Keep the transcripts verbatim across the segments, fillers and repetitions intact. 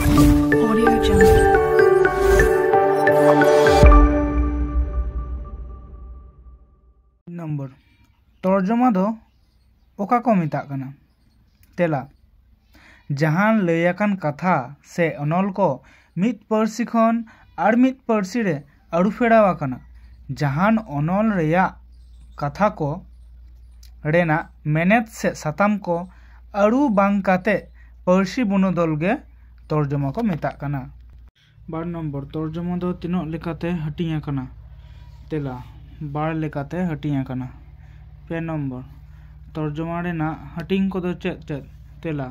Audio Jungle. Number, ᱛᱚᱨᱡᱚᱢᱟ ᱫᱚ ᱚᱠᱟ ᱠᱚ ᱢᱮᱛᱟᱜ ᱠᱟᱱᱟ? ᱛᱮᱞᱟ, ᱡᱟᱦᱟᱱ ᱞᱟᱹᱭ ᱟᱠᱟᱱ ᱠᱟᱛᱷᱟ ᱥᱮ ᱚᱱᱚᱞ ᱠᱚ ᱢᱤᱫ ᱯᱟᱹᱨᱥᱤ ᱠᱷᱚᱱ ᱟᱨ ᱢᱤᱫ ᱯᱟᱹᱨᱥᱤ ᱨᱮ ᱟᱹᱨᱩᱯᱷᱮᱨᱟᱣ ᱟᱠᱟᱱᱟ᱾ ᱡᱟᱦᱟᱱ ᱚᱱᱚᱞ ᱨᱮᱭᱟᱜ ᱠᱟᱛᱷᱟ ᱠᱚ ᱨᱮᱱᱟᱜ ᱢᱮᱱᱮᱛ ᱥᱮ ᱥᱟᱛᱟᱢ ᱠᱚ ᱟᱹᱨᱩ ᱵᱟᱝ ᱠᱟᱛᱮ ᱯᱟᱹᱨᱥᱤ ᱵᱚᱱᱚᱫᱚᱞ ᱜᱮ ᱛᱚᱨᱡᱚᱢᱟ ᱠᱚ ᱢᱮᱛᱟᱜ ᱠᱟᱱᱟ᱾ ᱵᱟᱨ ᱱᱚᱢᱵᱚᱨ, ᱛᱚᱨᱡᱚᱢᱟ ᱫᱚ ᱛᱤᱱᱟᱹᱜ ᱞᱮᱠᱟᱛᱮ ᱦᱟᱹᱴᱤᱧ ᱟᱠᱟᱱᱟ? ᱛᱮᱞᱟ, ᱵᱟᱨ ᱞᱮᱠᱟᱛᱮ ᱦᱟᱹᱴᱤᱧ ᱟᱠᱟᱱᱟ᱾ ᱯᱮ ᱱᱚᱢᱵᱚᱨ, ᱛᱚᱨᱡᱚᱢᱟ ᱨᱮᱱᱟᱜ ᱦᱟᱹᱴᱤᱧ ᱠᱚᱫᱚ ᱪᱮᱫ ᱪᱮᱫ? ᱛᱮᱞᱟ,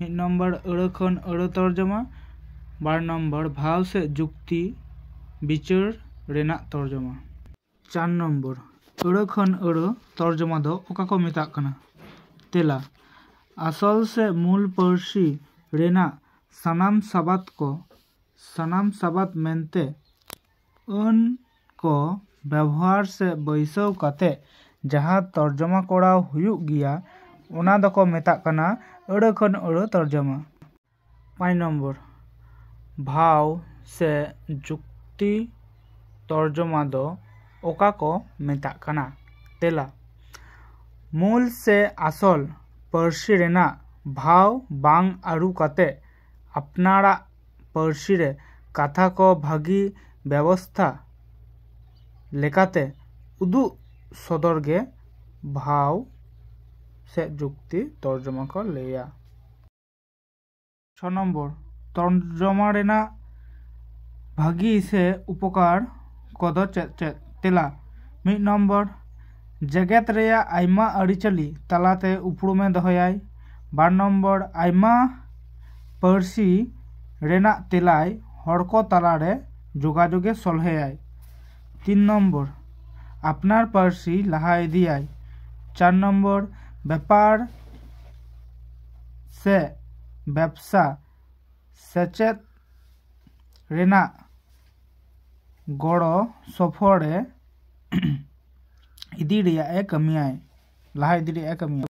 ᱢᱤᱫ ᱱᱚᱢᱵᱚᱨ, ᱟᱹᱲᱟᱹ ᱠᱷᱚᱱ ᱟᱹᱲᱟᱹ ᱛᱚᱨᱡᱚᱢᱟ᱾ ᱵᱟᱨ ᱱᱚᱢᱵᱚᱨ, ᱵᱷᱟᱣ ᱥᱮ ᱡᱩᱠᱛᱤ ᱵᱤᱪᱟᱹᱨ ᱨᱮᱱᱟᱜ ᱛᱚᱨᱡᱚᱢᱟ᱾ ᱪᱟᱨ ᱱᱚᱢᱵᱚᱨ, ᱟᱹᱲᱟᱹ ᱠᱷᱚᱱ ᱟᱹᱲᱟᱹ ᱛᱚᱨᱡᱚᱢᱟ ᱫᱚ ᱚᱠᱟ ᱠᱚ ᱢᱮᱛᱟᱜ ᱠᱟᱱᱟ? ᱛᱮᱞᱟ, ᱟᱥᱚᱞ ᱥᱮ ᱢᱩᱞ ᱯᱟᱹᱨᱥᱤ ᱨᱮᱱᱟᱜ ᱥᱟᱱᱟᱢ ᱥᱟᱵᱟᱫ ᱠᱚ, ᱥᱟᱱᱟᱢ ᱥᱟᱵᱟᱫ ᱢᱮᱱᱛᱮ ᱟᱹᱱ ᱠᱚ ᱵᱮᱵᱚᱦᱟᱨ ᱥᱮ ᱵᱟᱹᱭᱥᱟᱹᱣ ᱠᱟᱛᱮ ᱡᱟᱦᱟᱸ ᱛᱚᱨᱡᱚᱢᱟ ᱠᱚᱨᱟᱣ ᱦᱩᱭᱩᱜ ᱜᱮᱭᱟ, ᱚᱱᱟ ᱫᱚᱠᱚ ᱢᱮᱛᱟᱜ ᱠᱟᱱᱟ ᱟᱹᱲᱟᱹ ᱠᱷᱚᱱ ᱟᱹᱲᱟᱹ ᱛᱚᱨᱡᱚᱢᱟ᱾ ᱯᱟᱸᱪ ᱱᱚᱢᱵᱚᱨ, ᱵᱷᱟᱣ ᱥᱮ ᱡᱩᱠᱛᱤ ᱛᱚᱨᱡᱚᱢᱟ ᱫᱚ ᱚᱠᱟ ᱠᱚ ᱢᱮᱛᱟᱜ ᱠᱟᱱᱟ? ᱛᱮᱞᱟ, ᱢᱩᱞ ᱥᱮ ᱟᱥᱚᱞ ᱯᱟᱹᱨᱥᱤ ᱨᱮᱱᱟᱜ ᱵᱷᱟᱣ ᱵᱟᱝ ᱟᱹᱨᱩ ᱠᱟᱛᱮ ᱟᱯᱱᱟᱨᱟᱜ ᱯᱟᱹᱨᱥᱤ ᱨᱮ ᱠᱟᱛᱷᱟ ᱠᱚ ᱵᱷᱟᱹᱜᱤ ᱵᱮᱵᱚᱥᱛᱷᱟ ᱞᱮᱠᱟᱛᱮ ᱩᱫᱩᱜ ᱥᱚᱫᱚᱨ ᱜᱮ ᱵᱷᱟᱣ ᱥᱮ ᱡᱩᱠᱛᱤ ᱛᱚᱨᱡᱚᱢᱟ ᱠᱚ ᱞᱟᱹᱭᱟ᱾ ᱪᱷᱚ ᱱᱚᱢᱵᱚᱨ, ᱛᱚᱨᱡᱚᱢᱟ ᱨᱮᱱᱟᱜ ᱵᱷᱟᱹᱜᱤ ᱥᱮ ᱩᱯᱚᱠᱟᱨ ᱠᱚᱫᱚ ᱪᱮᱫ ᱪᱮᱫ? ᱛᱮᱞᱟ, ᱢᱤᱫ ᱱᱚᱢᱵᱚᱨ, ᱡᱮᱜᱮᱛ ᱨᱮᱭᱟᱜ ᱟᱭᱢᱟ ᱟᱹᱨᱤᱪᱟᱹᱞᱤ ᱛᱟᱞᱟᱛᱮ ᱩᱯᱨᱩᱢᱮ ᱫᱚᱦᱚᱭᱟᱭ᱾ ᱵᱟᱨ ᱱᱚᱢᱵᱚᱨ, ᱟᱭᱢᱟ ᱯᱟᱹᱨᱥᱤ ᱨᱮᱱᱟᱜ ᱛᱮᱞᱟᱭ ᱦᱚᱲ ᱠᱚ ᱛᱟᱞᱟᱨᱮ ᱡᱳᱜᱟᱡᱳᱜᱮ ᱥᱚᱞᱦᱮᱭᱟᱭ᱾ ᱛᱤᱱ ᱱᱚᱢᱵᱚᱨ, ᱟᱯᱱᱟᱨ ᱯᱟᱹᱨᱥᱤ ᱞᱟᱦᱟ ᱤᱫᱤᱭᱟᱭ᱾ ᱪᱟᱨ ᱱᱚᱢᱵᱚᱨ, ᱵᱮᱯᱟᱨ ᱥᱮ ᱵᱮᱵᱽᱥᱟ ᱥᱮᱪᱮᱫ ᱨᱮᱱᱟᱜ ᱜᱚᱲᱚ ᱥᱚᱯᱚᱦᱚᱫ ᱮ ᱤᱫᱤ ᱨᱮᱭᱟᱜ ᱮ ᱠᱟᱹᱢᱤᱭᱟᱭ, ᱞᱟᱦᱟ ᱤᱫᱤ ᱨᱮᱭᱟᱜ ᱮ ᱠᱟᱹᱢᱤᱭᱟ᱾